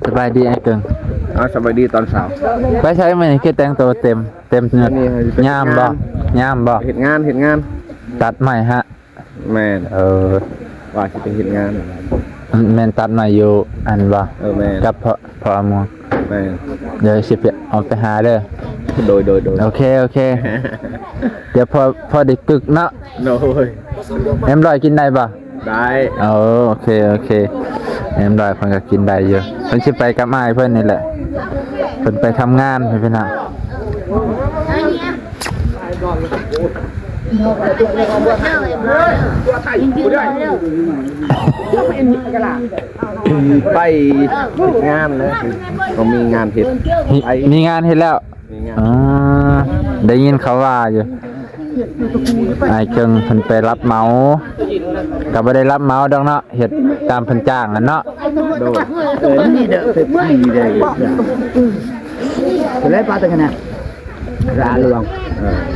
ສະບາຍດີອ້າຍເກິ່ງ. ເອົາ ສະບາຍດີຕອນເຊົ້າ. ໄປໃສມື້ນີ້ ຄືແຕ່ງໂຕເຕັມ ເຕັມຍດ? ຍາມບໍ່? ຍາມບໍ່? ເຮັດງານ ເຮັດງານ. ຕັດໄມ້ຮະ? ແມ່ນ. ເອີ ວ່າຊິໄປເຮັດງານ. ແມ່ນຕັດໄມ້ຢູ່ອັນບໍ່? ເອີ ແມ່ນ. ກັບພໍ່ ພໍ່ອາມ່ວງ. ແມ່ນ. ດຽວຊິໄປ ເອົາໄປຫາເດີ. ໂດຍ ໂດຍ ໂດຍ. ໂອເຄ ໂອເຄ. ດຽວພໍ ພໍໄດ້ກຶກເນາະ. ໂດຍ. ເອັມຮ້ອຍກິນໄດ້ບໍ່? ໄດ້. ເອີ ໂອເຄ ໂອເຄ. ເອັມຮ້ອຍເພິ່ນກໍກິນໄດ້ຢູ່. ເພິ່ນຊິໄປກັບອ້າຍເພິ່ນນີ້ແຫຼະ. ເພິ່ນໄປທຳງານ ເພິ່ນນະ. ໄປເຮັດງານແລ້ວ ກໍມີງານເຮັດ. ມີ ໄປ ມີງານເຮັດແລ້ວ. ນີ້ໄງ ອ່າ ໄດ້ຍິນເຂົາວ່າຢູ່ ອ້າຍເຄິ່ງເພິ່ນໄປຮັບເໝົາ ກໍບໍ່ໄດ້ຮັບເໝົາດອກເນາະ ເຮັດຕາມເພິ່ນຈ້າງຫັ້ນເນາະ. ໂດຍ. ເອີ ນີ້ເດີ ເປັບຊີເດີ ເພິ່ນໄດ້ປາດຕະຂະນະ ລະອາເລື່ອງ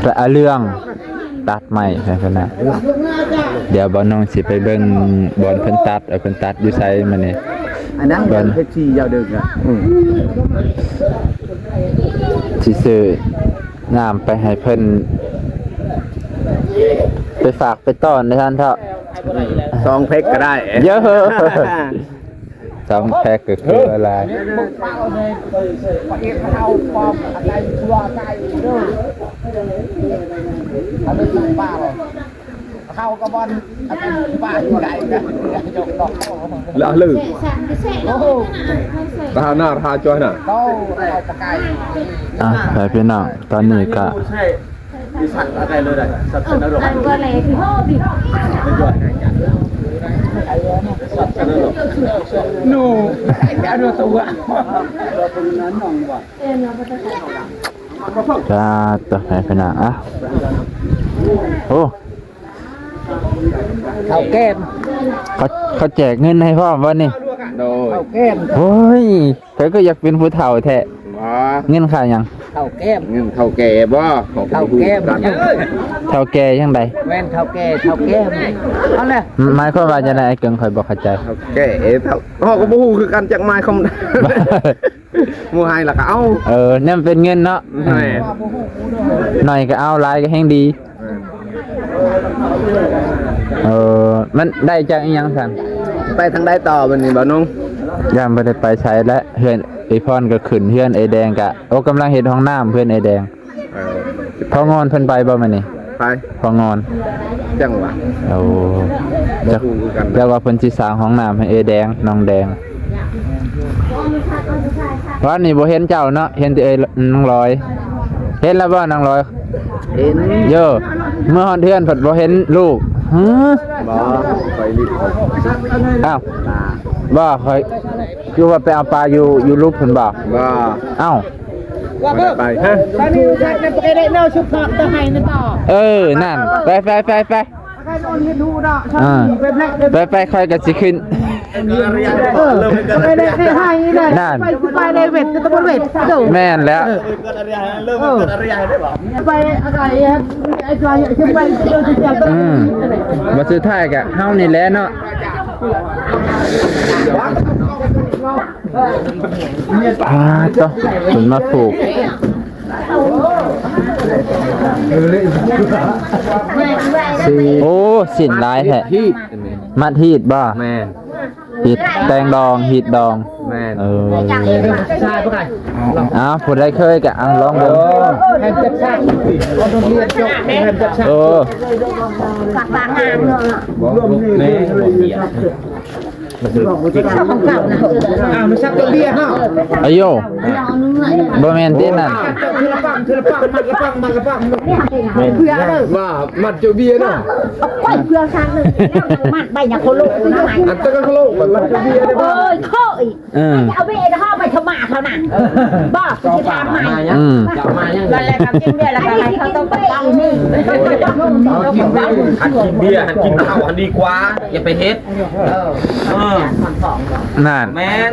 ເອີ ລະອາເລື່ອງ. ຕັດໄມ້ໃຫ້ເພິ່ນນະ. ດຽວບ່າວນ້ອງຊິໄປເບິ່ງບ່ອນເພິ່ນຕັດ ວ່າເພິ່ນຕັດຢູ່ໃສມື້ນີ້. ອັນນັ້ນ ບ່ອນເປັບຊີຢາວເດີກະ ອືມ ຊິຊື້ນ້ຳໄປໃຫ້ເພິ່ນ ໄປຝາກໄປຕ້ອນໃນທ່ານເຖົ້າ ສອງແພັກກໍໄດ້. ເຢີ ສອງແພັກກໍຄືຫຼາຍ. ເຮົາກໍບ່ອນ ລະລື ຕາໜ້າທາຈ້ອຍນະ. ອ່ະ ພີ່ນ້ອງ ຕອນນີ້ກະ ຈ້າ ຕໍ່ ພີ່ນ້ອງ ອ່ະ ໂອ້ ເຖົ້າແກ້ມ ເຂົາ ເຂົາແຈກເງິນໃຫ້ພ້ອມບໍ່ນີ້? ໂດຍ ເຖົ້າແກ້ມ. ໂອ້ຍ ຂ້ອຍກໍຢາກເປັນຜູ້ເຖົ້າແທ້. ຫວາ ເງິນຄ່າຫຍັງ? ເຖົ້າແກ້ມ. ເງິນເຖົ້າແກ່ບໍ່? ເຖົ້າແກ້ມ. ເຖົ້າແກ່ຈັ່ງໃດ? ແມ່ນເຖົ້າແກ່ ເຖົ້າແກ້ມ. ເອົາແຫຼະ ໝາຍຄວາມວ່າຈັ່ງໃດ? ອ້າຍເກິ່ງ ຂ້ອຍບໍ່ເຂົ້າໃຈ. ເຖົ້າແກ່ ເອີ ເຖົ້າ ເຮົາກໍບໍ່ຮູ້ຄືກັນ ຈັກໝາຍຄວາມ ໝູ່ໃຫ້ລະກໍເອົາ. ເອີ ແນວມັນເປັນເງິນເນາະ. ແມ່ນ. ໜ້ອຍກໍເອົາ ຫຼາຍກໍແຮ່ງດີ. ເອີ ມັນໄດ້ຈາກອີ່ຫຍັງຊັ້ນ? ໄປທາງໃດຕໍ່ບັດນີ້ ບ່າວນົງ? ຢ້ານບໍ່ໄດ້ໄປໃສແລ້ວ. ເຮືອນເອື້ອຍພອນກໍຂຶ້ນ ເຮືອນເອື້ອຍແດງກໍ ໂອ້ ກຳລັງເຮັດຫ້ອງນ້ຳເຮືອນເອື້ອຍແດງ. ເອີ ພໍ່ງອນເພິ່ນໄປບໍ່ມື້ນີ້? ໃຜ? ພໍ່ງອນ. ຈັ່ງຫວະ. ໂອ້ ບໍ່ຮູ້ຄືກັນ. ແຕ່ວ່າເພິ່ນຊິສ້າງຫ້ອງນ້ຳໃຫ້ເອື້ອຍແດງ ນ້ອງແດງ. ວານນີ້ບໍ່ເຫັນເຈົ້າເນາະ ເຫັນແຕ່ເອື້ອຍນ້ອງລອຍ. ເຫັນແລ້ວບໍ່ນ້ອງລອຍ? ເຫັນ. ໂຢ ເມື່ອຮອດເຮືອນພັດບໍ່ເຫັນລູກ. ຫື? ບໍ່ ຂ້ອຍລິບ. ອ້າວ ບໍ່ ຂ້ອຍ ຄືວ່າໄປເອົາປາຢູ່ ຢູ່ຫຼຸບພຸ້ນບໍ່? ບໍ່. ເອົ້າ ບໍ່ໄດ້ໄປ. ຮະ? ຕອນນີ້ໄປໄດ້ແນວຊຸບພອບຕະໄຫນະຕໍ່. ເອີ ນັ້ນ ໄປ ໄປ ໄປ ໄປ. ອ່າ ໄປ ໄປ ຂ້ອຍກໍຊິຂຶ້ນ. ເອີ ໄປໄດ້ ໄດ້ໃຫ້ໄດ້. ນັ້ນ ໄປ ໄປໄດ້ເວັດ ກໍຕ້ອງເວັດ. ໂດ ແມ່ນແລ້ວ. ເອີ ໄປອາໄກ ໄອ້ຈອຍ ໄປ ອືມ ບັດສຸດທ້າຍກໍເຮົານີ້ແຫຼະເນາະ. ອ່າ ໂຕ ເພິ່ນມາຜູກ. ໂອ້ ສິ້ນຫຼາຍແທ້. ຮີດ ມັດຮີດບໍ່? ແມ່ນ. ຮີດແຕ່ງດອງ ຮີດດອງ. ແມ່ນ. ເອີ ເອົາ ຜູ້ໃດເຄີຍກໍ ເອົາ ລອງເບິ່ງ. ເອີ ເອີ ອ້າວ ມັນສັກເບຍເນາະ. ອາໂຢ ບໍ່ແມ່ນຕິນັ້ນ. ເທື່ອລະປັ້ງ ເທື່ອລະປັ້ງ ມັດລະປັ້ງ ມັດລະປັ້ງ. ແມ່ນ ວ່າມັດເຈົ້າເບຍເນາະ. ເອົາໄປເພື່ອສ້າງເລີຍ ມັດໃບຫຍັງໂຄໂລນະ. ອັນຕະກະໂຄໂລ ມັດເຈົ້າເບຍເດ້. ເອີຍ ເຄີຍ ເອີ ເອົາເບຍເຮົາໄປທຳມາເຂົານະ. ບໍ່ ຊິຖາມໃໝ່. ອືມ ແລ້ວກໍກິນເບຍ ແລ້ວກໍໃຫ້ເຂົາຕ້ອງໄປເອົານີ້. ເອົາກິນເບຍ ຫັ້ນກິນເຂົ້າຫັ້ນດີກວ່າ ຢ່າໄປເຮັດ. ເອີ ນັ້ນ ແມ່ນ.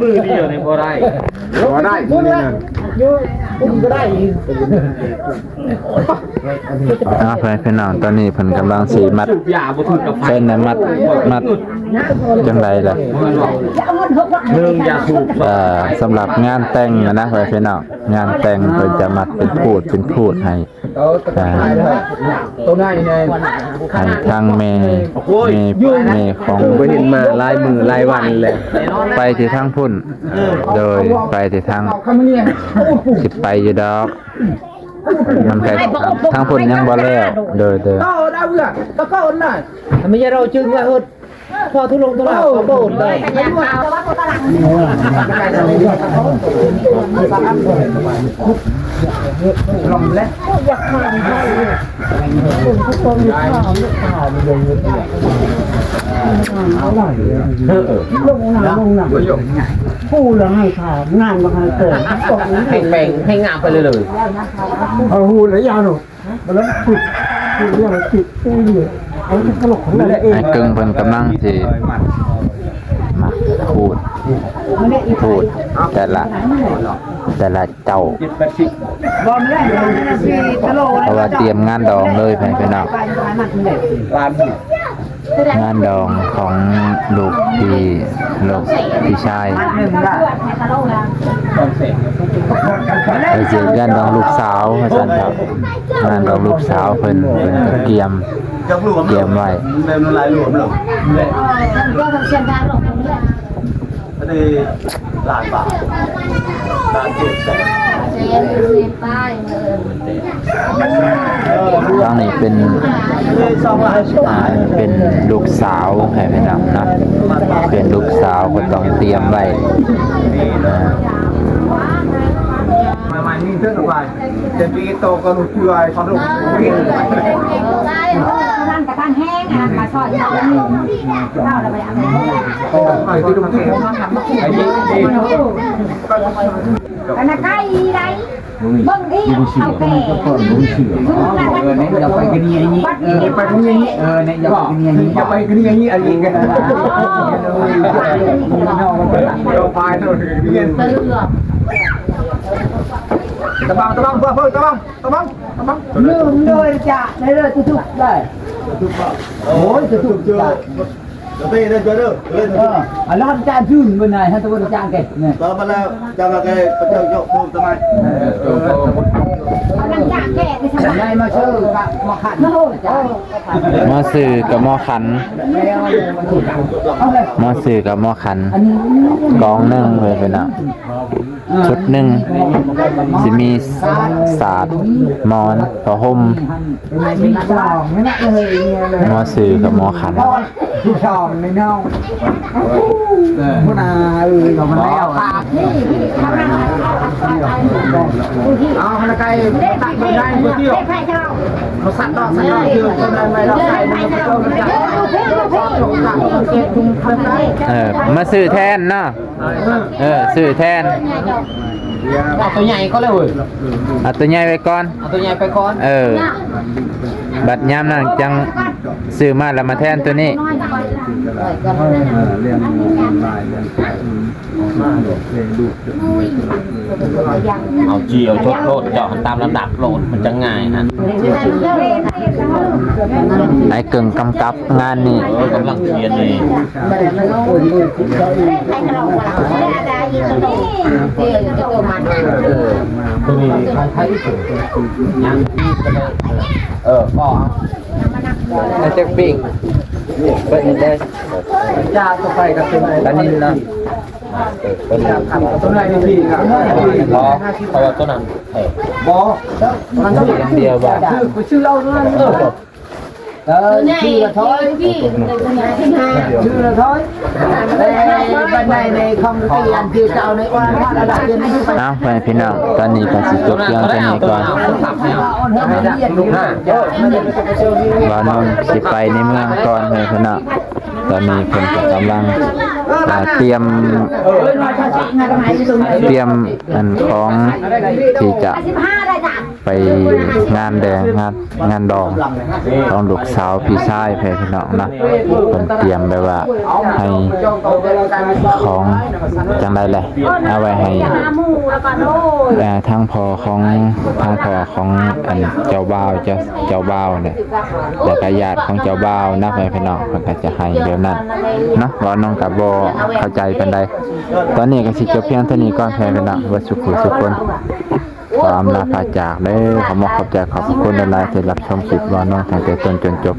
ມືດຽວນີ້ບໍ່ໄດ້ ບໍ່ໄດ້ ຢູ່ນີ້ນະ ຢູ່ ບໍ່ໄດ້ ອ່າ ພີ່ນ້ອງ ຕອນນີ້ເພິ່ນກຳລັງຊິມັດ ເພິ່ນນະມັດ ມັດຈັ່ງໃດລະ ເອີ ສຳລັບງານແຕ່ງນະ ພີ່ນ້ອງ ງານແຕ່ງເພິ່ນຈະມັດເປັນພູດ ເປັນພູດໃຫ້ ອ່າ ໃຫ້ທາງແມ່ ແມ່ ແມ່ຂອງ ບໍ່ເຫັນມາຫຼາຍມື້ຫຼາຍວັນແລ້ວ ໄປທີ່ທາງພຸ້ນ ໂດຍ ໄປທີ່ທາງ ຊິໄປຢູ່ດອກ ນຳໃກ້ທາງພຸ້ນຍັງບໍ່ແລ້ວ ໂດຍ ໂດຍ ລົງນະ ລົງນະ ຜູ້ລະໃຫ້ຂາວ ງານບໍ່ໃຫ້ເກີດ ໃຫ້ແປງ ໃຫ້ງາມໄປເລີຍ ເອົາຫູລະຍາວໂລດ ອ້າຍເກິ່ງເພິ່ນກຳລັງຊິມາຂູດ ຂູດແຕ່ລະ ແຕ່ລະເຈົ້າ ເພາະວ່າຕຽມງານດອງເລີຍ ພີ່ນ້ອງ ງານດອງຂອງລູກພີ່ ລູກພີ່ຊາຍ ເພິ່ນຊິງານດອງລູກສາວວ່າຊັ້ນເຖາະ ງານດອງລູກສາວເພິ່ນ ເພິ່ນກະກຽມ ກຽມໄວ້ ອັນນີ້ລ້ານບາດ ລ້ານເຈັດແສນ ທາງນີ້ເປັນ ອ່າ ເປັນລູກສາວໃຫ້ພີ່ນ້ອງເນາະ ເປັນລູກສາວກໍຕ້ອງຕຽມໄວ້ ອັນນັ້ນໄກໄດ ເບິ່ງອີກ ເອົາແກ່ ເອີ ນີ້ຢ່າໄປກະເນຍນີ້ ເອີ ໄປກະເນຍນີ້ ເອີ ນີ້ຢ່າໄປກະເນຍນີ້ ຢ່າໄປກະເນຍນີ້ ອັນນີ້ກະ ຕະບັງ ຕະບັງ ເພື່ອ ເພື່ອ ຕະບັງ ຕະບັງ ຕະບັງ ລືມເລີຍຈ້ະ ໄດ້ເລີຍ ທຸກໆ ໄດ້ ໂອ້ຍ ທຸກໆ ເອີ ອັນນັ້ນຈານຊື່ນເບິ່ງນາຍ ໃຫ້ຕະເບິ່ງຈານແກ ນີ້ ຕອນມາແລ້ວ ຈານມາແກ ປະເຈົ້າເຈົ້າເພີ່ມຕະໄມ ເອີ ອັນນັ້ນຈານແກ ນີ້ສະບາຍ ໄດ້ມາຊື່ກັບໝໍຂັນ ໂອ້ ໝໍຊື່ກັບໝໍຂັນ ໝໍຊື່ກັບໝໍຂັນ ກອງໜຶ່ງເລີຍພີ່ນ້ອງ ຊຸດໜຶ່ງ ຊິມີສາດ ໝອນ ຜ້າຫົ່ມ ໝໍຊື່ກັບໝໍຂັນ ຜູ້ຊອງໃນນ້ອງ ເອີ ພຸ້ນນະ ເອີ ເອົາມາແລ້ວ ເອົາຫັ້ນນະໄກ່ ຕັກໄປໄດ້ບໍ່ຕິ ມາສັດດອກ ສັດດອກ ເອີ ມາຊື້ແທນເນາະ ເອີ ຊື້ແທນ ເອົາໂຕໃຫຍ່ກ່ອນເລີຍເວີຍ ເອົາໂຕໃຫຍ່ໄວ້ກ່ອນ ເອົາໂຕໃຫຍ່ໄປກ່ອນ ເອີ ບັດຍາມນັ້ນຈັ່ງຊື້ມາແລ້ວມາແທນໂຕນີ້ ເອົາຈີ່ເອົາຊົດໂລດ ເຈົ້າຫັ້ນຕາມລຳດັບໂລດ ມັນຈະງ່າຍຫັ້ນ ໄອ້ເກິ່ງກຳກັບງານນີ້ ເອີ ກຳລັງຂຽນນີ້ ໂຕນີ້ຂອງໃຜ ເອີ ກໍ ແລ້ວຈັກປີກ ເປີດນີ້ເດີ ຈ້າ ໂຕໄປກັບໂຕນັ້ນ ປານິນເນາະ ໂຕນັ້ນດີ ເພາະວ່າໂຕນັ້ນແພງ ບໍ່ ມັນຊື້ຢ່າງດຽວວ່າ ຊື້ ໄປຊື້ເອົາໂຕນັ້ນ ເອີ ເອີ ຊື້ລະຖອຍ ຊື້ລະຖອຍ ແຕ່ບັດໃດໃນຄອມກະຕີອັນທີ່ເຈົ້າໃນອອນຮອດລະດັບເປັນ ເອົາ ພໍ່ແມ່ພີ່ນ້ອງ ຕອນນີ້ກໍຊິຈົບພຽງເທົ່ານີ້ກ່ອນ ບ່າວນົນຊິໄປໃນເມືອງກ່ອນ ພໍ່ແມ່ພີ່ນ້ອງ ຕອນນີ້ເພິ່ນກໍກຳລັງ ອ່າ ຕຽມ ຕຽມອັນຂອງທີ່ຈະ ໄປງານແດງ ງານ ງານດອງຂອງລູກສາວພີ່ຊາຍ ແພພີ່ນ້ອງເນາະ. ເພິ່ນຕຽມແບບວ່າໃຫ້ຂອງຈັ່ງໃດແຫຼະ ເອົາໄວ້ໃຫ້ ເອີ ທາງພໍ່ຂອງ ທາງພໍ່ຂອງອັນເຈົ້າບ່າວ ເຈົ້າ ເຈົ້າບ່າວນີ້ ແລ້ວກະຍາດຂອງເຈົ້າບ່າວນະ ແພພີ່ນ້ອງ. ເພິ່ນກະຈະໃຫ້ແບບນັ້ນເນາະ. ເວົ້ານ້ອງກະບໍ່ເຂົ້າໃຈປານໃດ. ຕອນນີ້ກະຊິຈົບພຽງເທົ່ານີ້ກ່ອນ ແພພີ່ນ້ອງ ເບິດສູ່ຜູ້ສູ່ຄົນ. ຂໍອຳລາພາຈາກເດີ. ຂໍຂອບໃຈຂອບພະຄຸນຫຼາຍໆ ທີ່ຮັບຊົມຄລິບເວົ້ານ້ອງຕັ້ງແຕ່ຕົ້ນຈົນຈົບ.